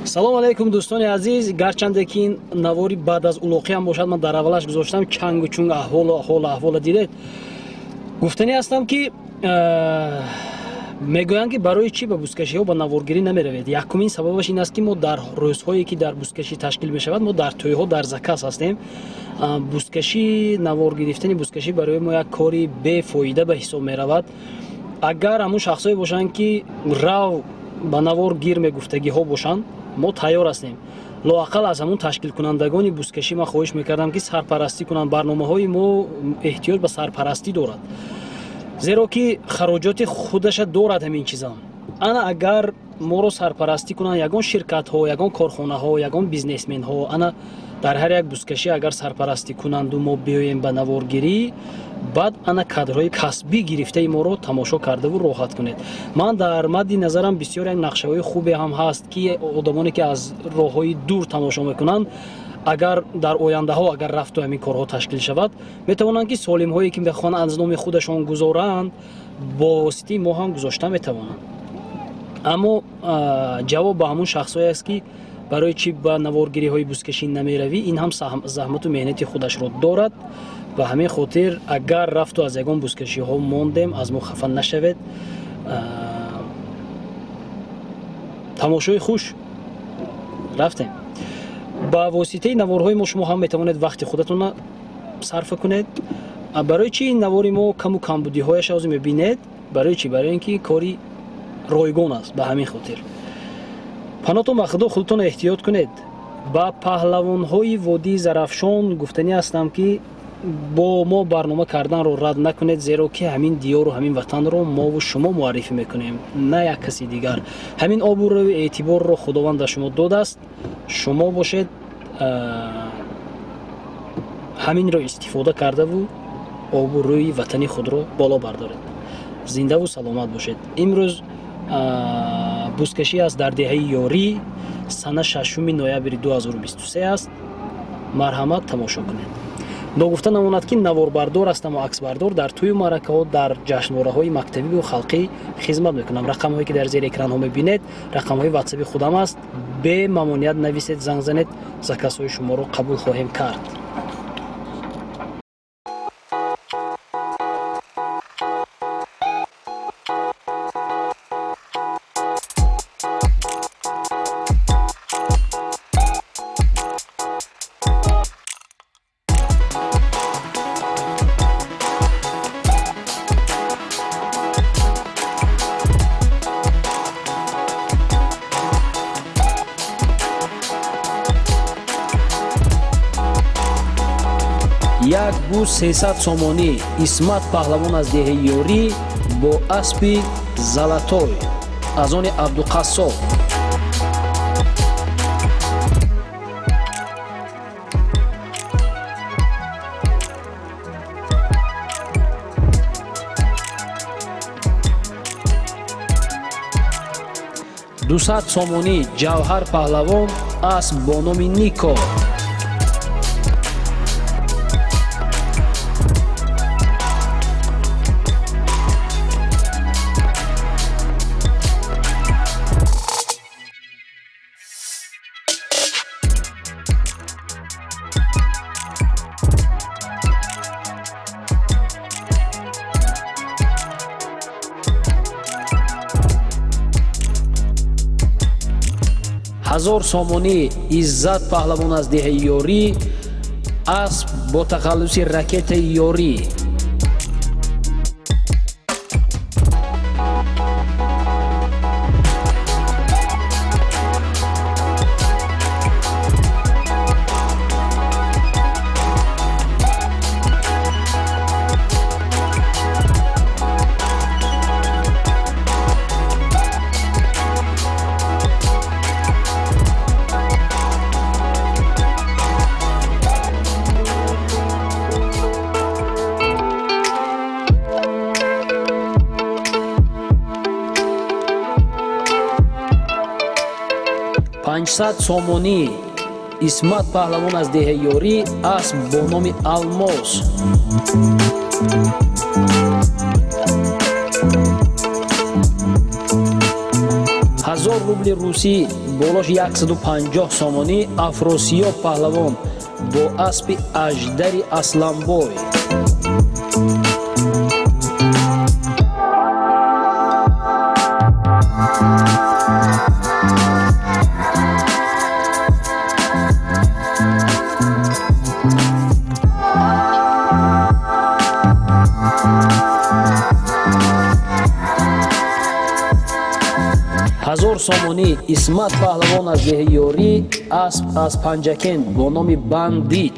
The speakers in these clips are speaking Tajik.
Салом алейкум, дӯстони азиз. Гарчанде ки ин навори баъд аз улоқиам бошад, ман дар аввалаш гузоштам чангу чунг аҳволу ҳолу аҳвола дидед. Гуфтанӣ ҳастам, ки мегӯянд, ки барои чӣ ба бузкашиҳо ба наворгирӣ намеравед. Якумин сабабаш ин аст, ки мо дар рӯзҳое, ки дар бузкашӣ ташкил мешавад, мо дар тӯйҳо дар заказ ҳастем. Бузкашӣ, навор гирифтани бузкашӣ барои мо як кори бефоида ба ҳисоб меравад. Агар ҳамун шахсое бошанд, ки рав ба навор гир мегуфтагиҳо бошанд, мо тайёр ҳастем. Лоақал аз ҳамун ташкилкунандагони бузкашӣ ман хоҳиш мекардам, ки сарпарастӣ кунанд. Барномаҳои мо эҳтиёҷ ба сарпарастӣ дорад, зеро ки хароҷоти худаша дорад ҳамин чизам. Ана агар моро сарпарастӣ кунанд ягон ширкатҳо, ягон корхонаҳо, ягон бизнесменҳо, ана дар ҳар як бузкашӣ агар сарпарастӣ кунанду мо биёем ба наворгирӣ, баъд ана кадрҳои касбӣ гирифтаи моро тамошо кардаву роҳат кунед. Ман дар мадди назарам бисёр як нақшаҳои хубе ҳам ҳаст, ки одамоне, ки аз роҳҳои дур тамошо мекунанд, агар дар ояндаҳо агар рафту ҳамин корҳо ташкил шавад, метавонанд, ки солимҳое, ки мехоҳанд аз номи худашон гузоранд, бо воситаи мо ҳам гузошта метавонанд. Аммо ҷавоб ба ҳамун шахсҳое аст, ки барои чӣ ба наворгириҳои бузкашӣ намеравӣ, ин ҳам заҳмату меҳнати худашро дорад. Ба ҳамин хотир агар рафту аз ягон бузкашиҳо мондем, аз мо хафа нашавед. Тамошои хуш. Рафтем. Ба воситаи наворҳои мо шумо ҳам метавонед вақти худатонро сарфа кунед. Барои чӣ ин навори мо каму камбудиҳояш ҳозир мебинед? Барои чӣ? Барои ин ки кори ройгон аст. Ба ҳамин хотир панотон ба Худо, худатонро эҳтиёт кунед. Ба паҳлавонҳои водии Зарафшон гуфтанӣ ҳастам, ки бо мо барнома карданро рад накунед, зеро ки ҳамин диёру ҳамин ватанро мову шумо муаррифӣ мекунем, на як каси дигар. Ҳамин обурӯю эътиборро Худованд ба шумо додааст, шумо бошед, ҳаминро истифода кардаву обурӯи ватани худро боло бардоред. Зиндаву саломат бошед. Имрӯз бузкашӣ аст дар деҳаи Ёрӣ, сана 6 ноябри 2023 аст. Марҳамат, тамошо кунед. Ногуфта намонад, ки наворбардор ҳастаму аксбардор, дар тӯю маъракаҳо, дар ҷашнвораҳои мактабиву халқӣ хизмат мекунам. Рақамҳое, ки дар зери экранҳо мебинед, рақамҳои ватсаби худам аст. Бемамоният нависед, занг занед, заказҳои шуморо қабул хоҳем кард. Як буз 300 сомонӣ, Исмат паҳлавон аз деҳаи Ёрӣ бо аспи Залатой аз они Абдуқассоб. 200 сомонӣ, Ҷавҳар паҳлавон, асп бо номи Нико. 1000 сомонӣ, Иззат паҳлавон аз деҳаи Ёрӣ, асп бо тахаллуси Ракетаи Ёрӣ. 500 сомонӣ, Исмат паҳлавон аз деҳаи Ёрӣ, асп бо номи Алмос. 1000 1000 рубли русӣ, болош 150 сомонӣ, Афросиёб паҳлавон бо аспи Аждари Асланбой. 1000 сомонӣ, Исмат паҳлавон аз деҳи Ёрӣ, асп аз Панҷакент бо номи Бандит.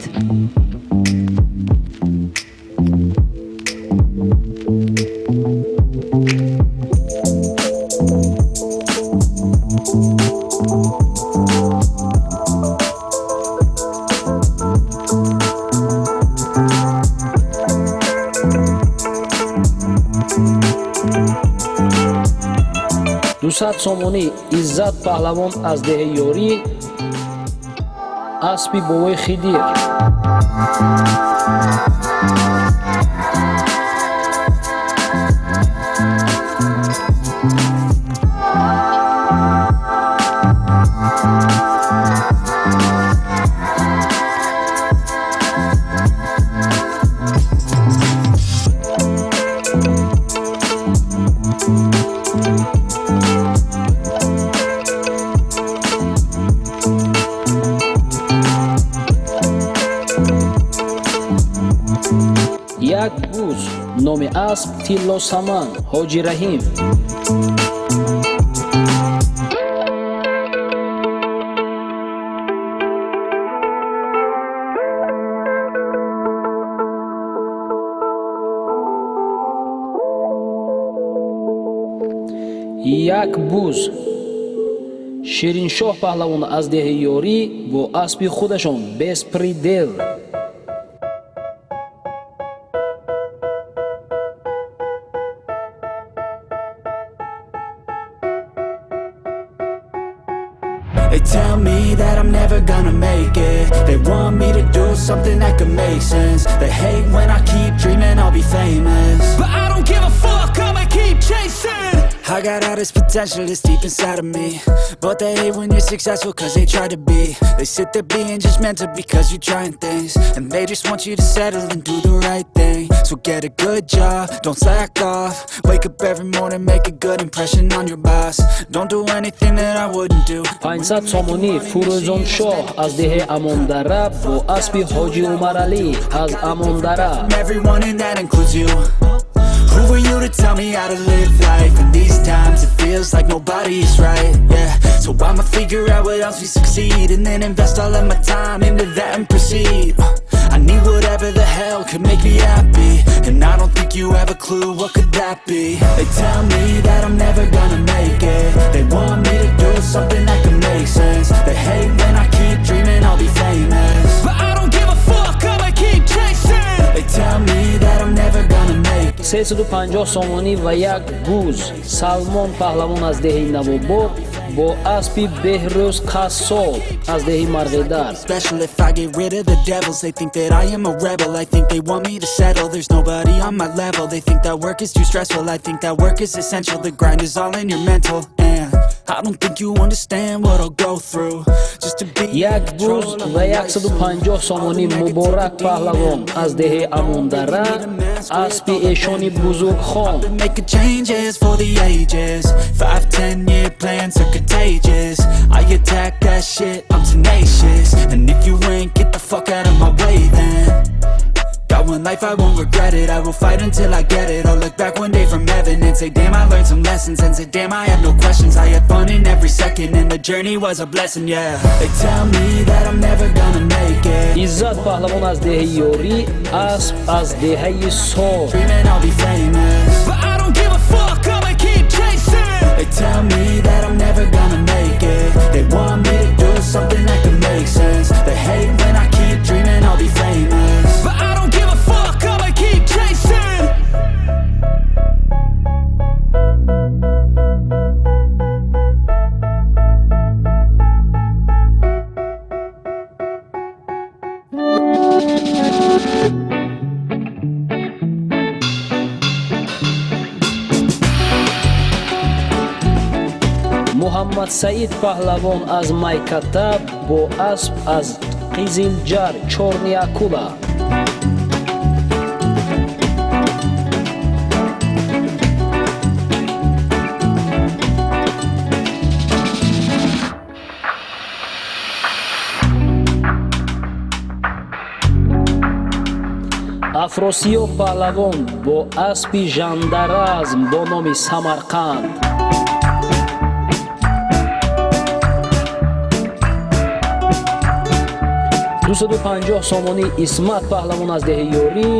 200 сомонӣ, Иззат паҳлавон аз деҳи Ёрӣ, аспи бобои Хидир. Як буз, номи асп Тиллосаман, Ҳоҷи Раҳим. Як буз, Шириншоҳ паҳлавон аз деҳи Ёрӣ бо аспи худашон Беспридел. They tell me that I'm never gonna make it. They want me to do something that could make sense. They hate when I keep dreaming I'll be famous, but I don't give a fuck, I'ma keep chasing. I got all this potential that's deep inside of me, but they hate when you're successful cause they try to be. They sit there being judgmental because you're trying things, and they just want you to settle and do the right thing. So get a good job, don't slack off. Wake up every morning, make a good impression on your boss. Don't do anything that I wouldn't do. 500 сомонӣ, Фурӯзоншоҳ аз деҳаи Амондара бо аспи Ҳоҷи Умаралӣ аз Амондара. Everyone, and that includes you. Who are you to tell me how to live life? In these times it feels like nobody's right, yeah. So I'ma figure out what else we succeed, and then invest all of my time into that and proceed. I need whatever the hell could make me happy, and I don't think you have a clue what could that be. They tell me that I'm never gonna make it. They want me to do something that could make sense. They hate when I keep dreaming I'll be famous, but I don't give a fuck, I'ma keep chasing. They tell me that I'm never gonna make it. 350 сомонӣ ва як буз, Салмон паҳлавон аз деҳаи Навобод бо аспи Беҳрӯз Қассоб аз деҳаи Марғидар. Special if I get rid of the devils. They think that I am a rebel. I think they want me to settle. There's nobody on my level. They think that work is too stressful. I think that work is essential. The grind is all in your mental. And I don't think you understand what I'll go through just to be in Як буз control of ва my life. 150 сомонӣ, Муборак паҳлавон аз деҳаи Амондара, аспи эшони Бузургхон. Been making changes for the ages. 5, 10 year plans are contagious. I attack that shit, I'm tenacious. And if you ain't, get the fuck out of my way then. Got one life, I won't regret it. I will fight until I get it. I'll look back one day from heaven and say, damn, I learned some lessons. And say, damn, I have no questions. I had fun in every second, and the journey was a blessing, yeah. They tell me that I'm never gonna make it. Иззат паҳлавон аз деҳаи Ёрӣ, асп аз деҳаи Сор. Dreaming I'll be famous, but I don't give a fuck, I'ma keep chasing. They tell me that I'm never gonna make it. They want me to do something that could make sense. They hate when I keep dreaming I'll be famous, but I don't give a fuck, I'ma keep chasing. Муҳаммадсаид паҳлавон аз Майката бо асп аз Қизилҷар Чёрный акула. Афросиёб паҳлавон бо аспи жандаразм бо номи Самарқанд. 250 сомонӣ Исмат паҳлавон аз деҳаи Ёрӣ,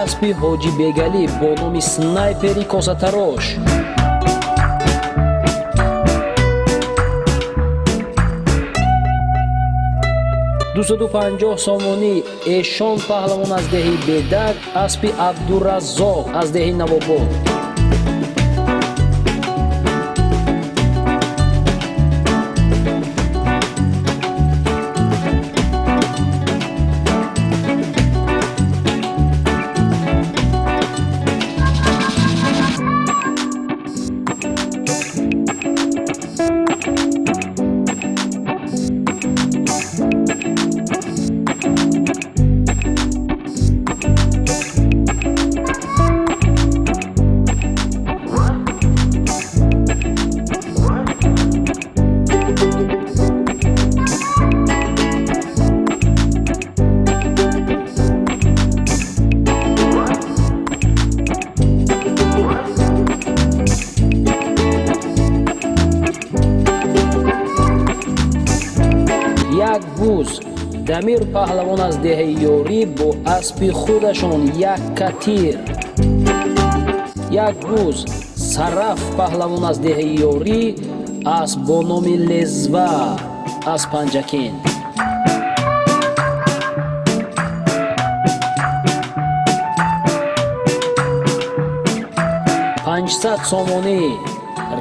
аспи Ҳоҷи Бегалӣ бо номи Снайпери косатарош. 250 сомонӣ Эшон паҳлавон аз деҳаи Бедак, аспи Абдураззоқ аз деҳаи Навобод. Як буз Дамир паҳлавон аз деҳаи Ёрӣ бо аспи худашон як катир. Як буз Сараф паҳлавон аз деҳаи Ёрӣ, асп бо номи Лезва аз Панҷакент. 500 сомонӣ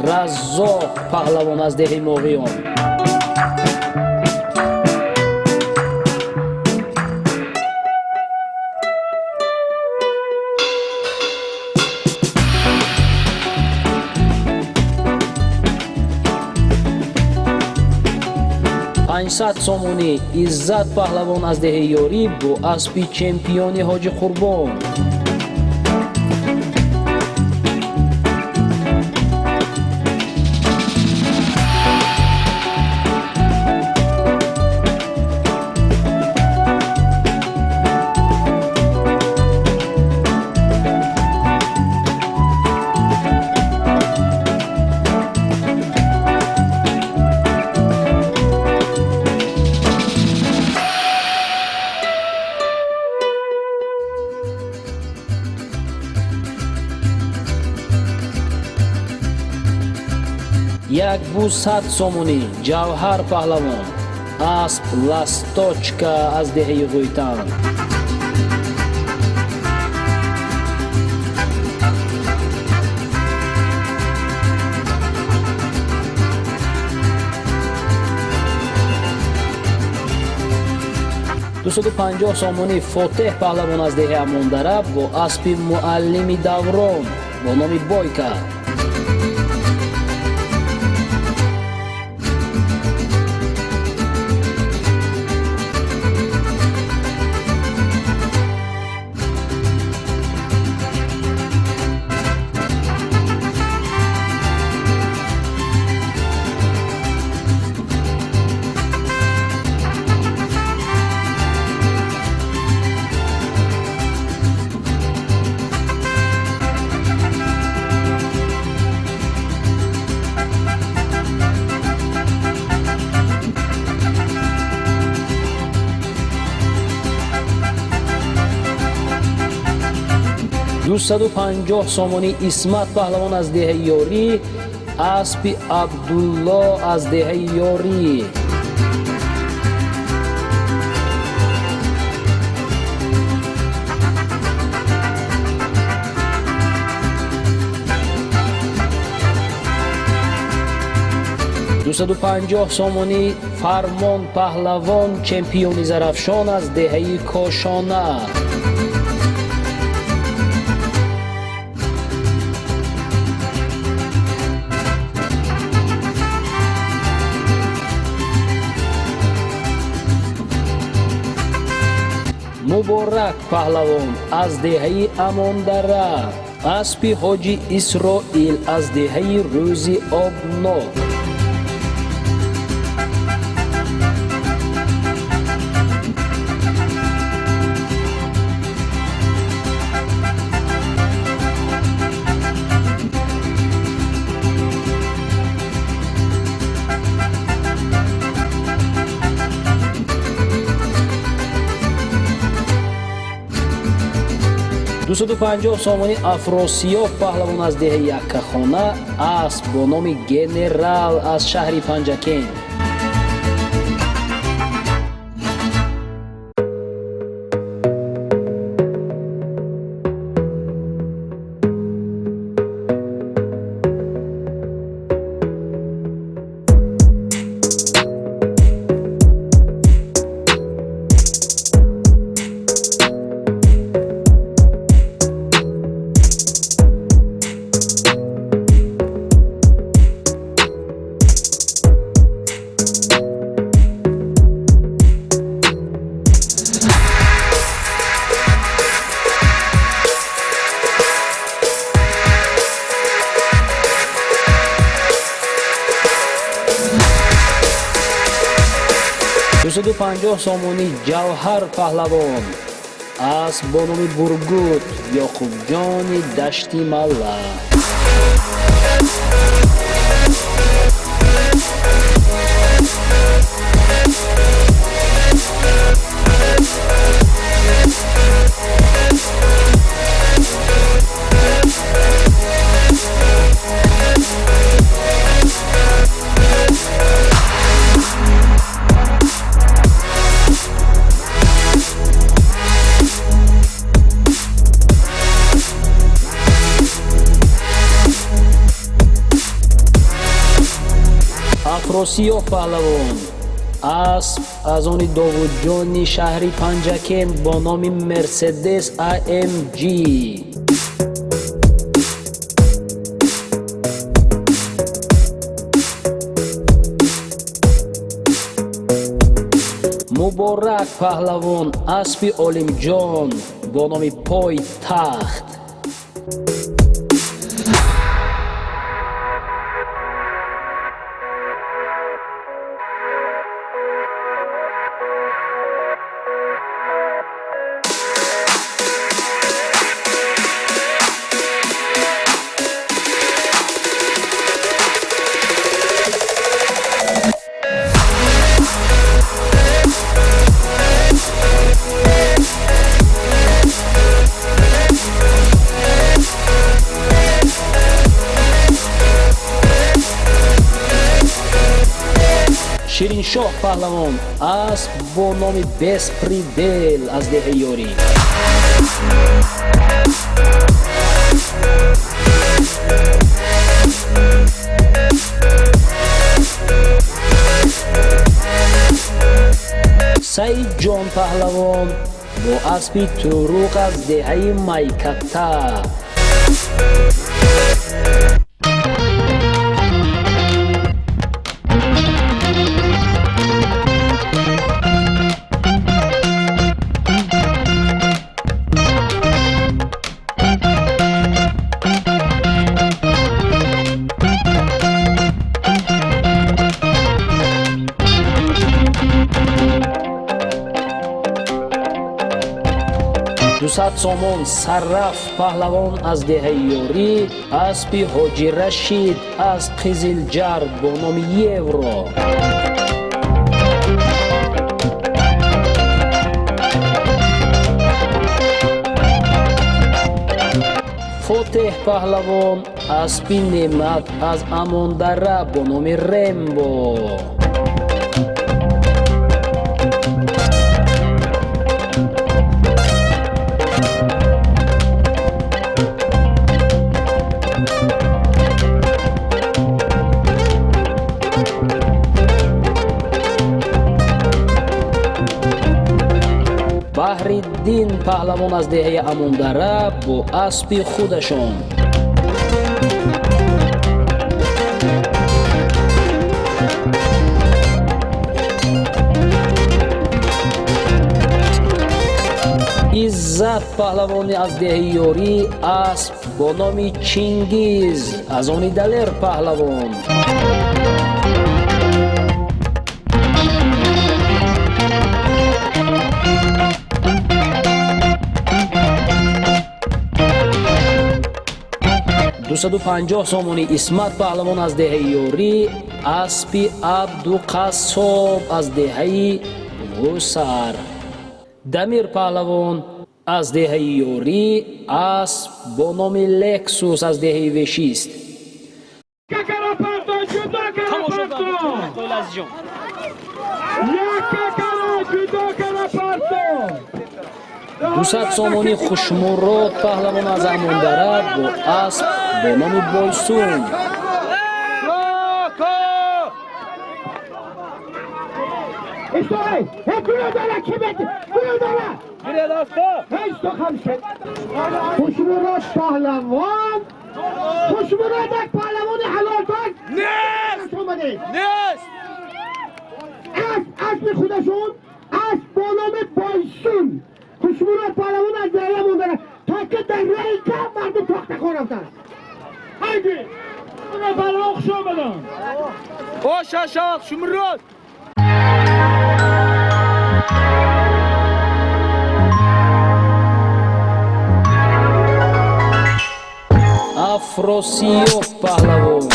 Раззоқ паҳлавон аз деҳаи Моғиён. 500 сомонӣ Иззат паҳлавон аз деҳаи Ёрӣ бо аспи чемпиони Ҳоҷи Қурбон. Як буз 100 сомонӣ Ҷавҳар паҳлавон, асп Ласточка аз деҳаи Ғӯйтан. 250 сомонӣ Фотеҳ паҳлавон аз деҳаи Амондара бо аспи муаллими Даврон бо номи Бойка. 250 сомонӣ Исмат паҳлавон аз деҳаи Ёрӣ, аспи Абдулло аз деҳаи Ёрӣ. 250 сомонӣ Фармон паҳлавон чемпиони Зарафшон аз деҳаи Кошона. Муборак паҳлавон аз деҳаи Амондара, аспи ҳоҷи Исроил аз деҳаи Рӯзи Обнок. 250 сомонӣ Афросиёб паҳлавон аз деҳаи Яккахона, асп бо номи Генерал аз шаҳри Панҷакент. 250 сомонӣ Ҷавҳар паҳлавон, асп бо номи Бургут, Ёқубҷони Дашти Малла. Афросиёб паҳлавон, асп аз они Довудҷони шаҳри Панҷакент бо номи Мерседес AMG. Муборак паҳлавон, аспи Олимҷон бо номи Пойтахт. Шириншоҳ паҳлавон, асп бо номи Беспридел аз деҳаи Ёрӣ. Саидҷон паҳлавон бо аспи Туруқ аз деҳаи Майката. 200 сомон Сарраф паҳлавон аз деҳаи Ёрӣ, аспи Ҳоҷи Рашид аз Қизилҷар бо номи Евро. Фотеҳ паҳлавон, аспи Неъмат аз Амондара бо номи Рембо. Баҳриддин паҳлавон аз деҳаи Амондара бо аспи худашон. Иззат паҳлавони аз деҳаи Ёрӣ, асп бо номи Чингиз аз они Далер паҳлавон. 250 сомонӣ Исмат паҳлавон аз деҳаи Ёрӣ, аспи Абдуқассоб аз деҳаи Ғусар. Дамир паҳлавон аз деҳаи Ёрӣ, асп бо номи Лексус аз деҳаи Вешист. Тамошо азизҷон. 200 сомонӣ Хушмурод паҳлавон аз Амондара бо асп бо номи Бойсун. Хушмурод паҳлавон, Хушмурод як паҳлавони ҳалолтак нест, нест. Асп, аспи худашон, асп бо номи Бойсун. Хушмурод паҳлавон аз деҳа Амондара, то ки дар раи кам мардум тохтахон рафтанд. Ҳайди паҳлавон, хуш омаданд. Ошашақ Хушмурод. Афросиёб паҳлавон.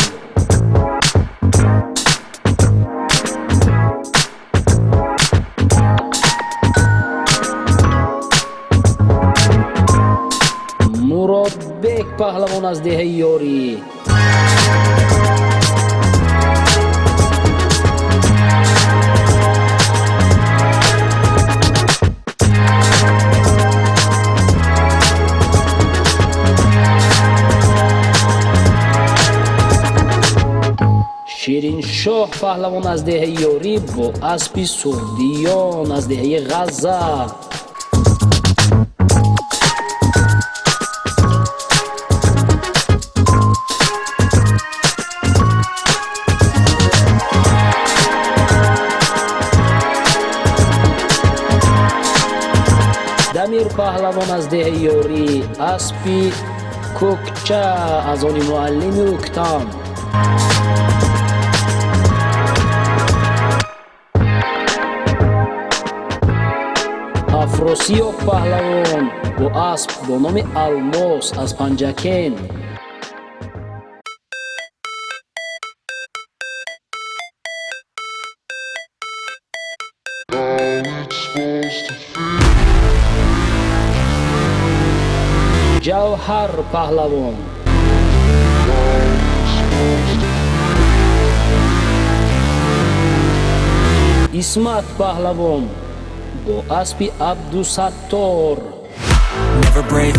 Муродбек паҳлавон аз деҳаи Ёрӣ. Шириншоҳ паҳлавон аз деҳаи Ёрӣ бо аспи Суғдиён аз деҳаи Ғазза. Дамир паҳлавон аз деҳаи Ёрӣ, аспи Кӯкча аз они муаллими Уктам. Афросиёб паҳлавон бо асп бо номи Алмос аз Панҷакен. Ҷавҳар паҳлавон. Исмат паҳлавон бо аспи Абдусаттор. Never break,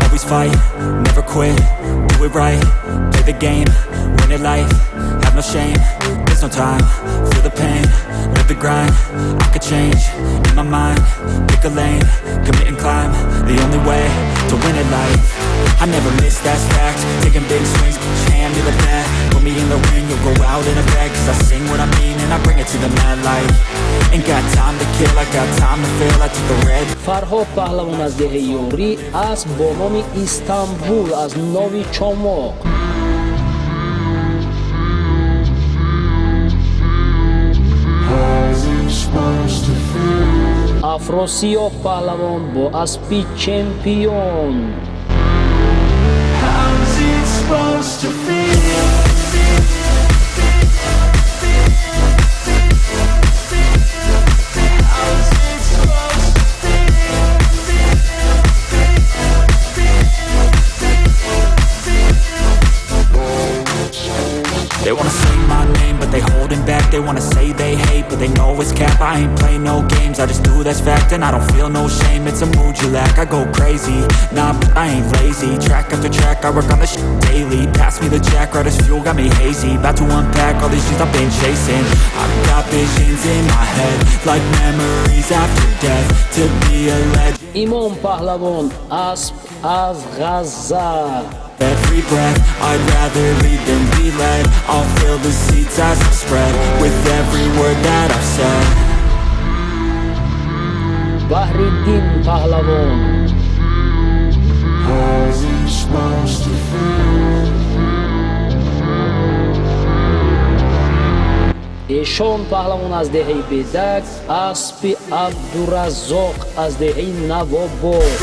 always fight, never quit, do it right, play the game, win it life, have no shame, there's no time, feel the pain, live the grind, I could change, in my mind, pick a lane, commit and climb, the only way to win it life. I never miss, that's fact, taking big swings, hand me the bat, put me in the ring, you'll go out in a bag, cause I sing what I mean and I bring it to the mad light. Ain't got time to kill, I got time to feel, I took the red. Фарҳод паҳлавон аз деҳаи Ёрӣ, асп бо номи Истанбул аз Нови Чомоқ. Афросиёб паҳлавон бо аспи Чемпион. How's it supposed to feel? How's it supposed to feel? They wanna say my name, but they holding back. They wanna say they hate, but they know it's cap. I ain't play no games, I just do, that's fact. And I don't feel no shame, it's a mood you lack. I go crazy, nah, but I ain't lazy. Track after track, I work on this shit daily. Pass me the jack, right as fuel, got me hazy. About to unpack all these shit I've been chasing. I've got visions in my head, like memories after death. To be a legend. Имом паҳлавон, асп аз Ғазза. Every breath, I'd rather lead than be led. I'll fill the seats as I spread with every word that I've said. Баҳриддин паҳлавон. supposed to feel? Эшон паҳлавон аз деҳаи Бедак, аспи Абдураззоқ аз деҳаи Навобод.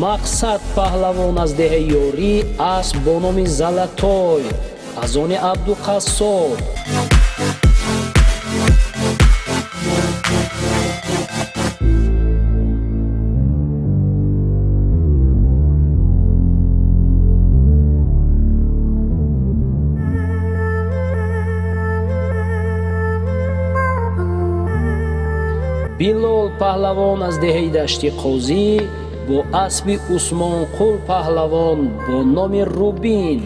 Мақсад паҳлавон аз деҳаи Ёрӣ, асп бо номи Залатой аз они Абдуқассоб. Билол паҳлавон аз деҳаи Дашти Қозӣ бо аспи Усмонқул паҳлавон бо номи Рубин.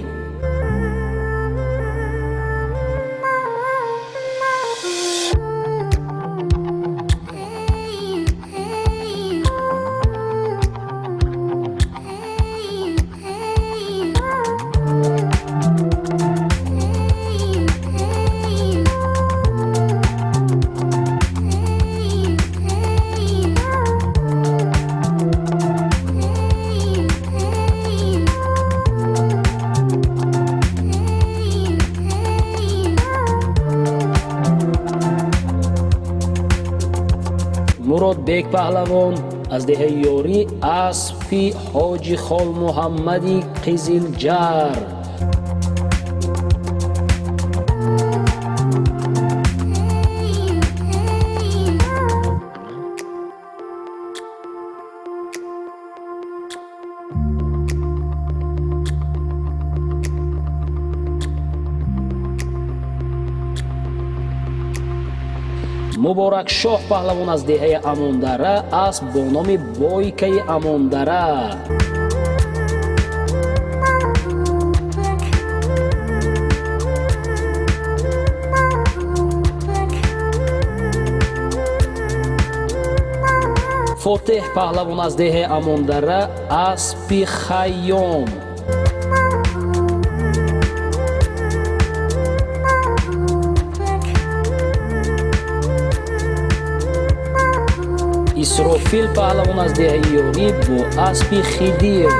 Муродбек паҳлавон аз деҳаи Ёрӣ, аспи Ҳоҷи Холмуҳаммади Қизилҷар. Муборакшоҳ паҳлавон аз деҳаи Амондара, асп бо номи Бойкаи Амондара. Фотеҳ паҳлавон аз деҳаи Амондара, аспи Хайём. Исрофил паҳлавон аз деҳаи Ёрӣ бо аспи Хидир.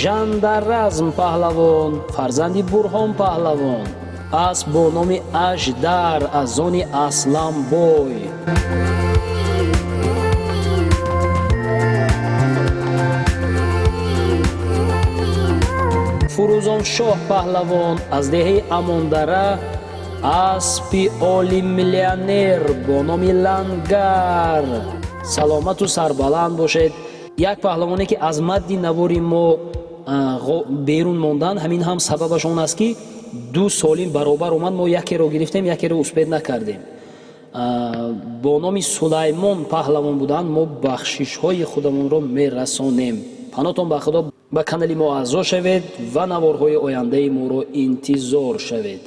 Жандаразм паҳлавон, фарзанди Бурҳон паҳлавон, асп бо номи Аждар аз они Асламбой. Фурӯзоншоҳ паҳлавон аз деҳаи Амондара, аспи олиммиллионер бо номи Лангар. Саломату сарбаланд бошед. Як паҳлавоне ки аз мадди навори мо берун мондан, ҳамин ҳам сабабаш он аст ки ду солим баробар омад, мо якеро гирифтем, якеро успед накардем. Бо номи Сулаймон паҳлавон буданд, мо бахшишҳои худамонро мерасонем. Панотон ба Худо, ба канали мо аъзо шавед ва наворҳои ояндаи моро интизор шавед.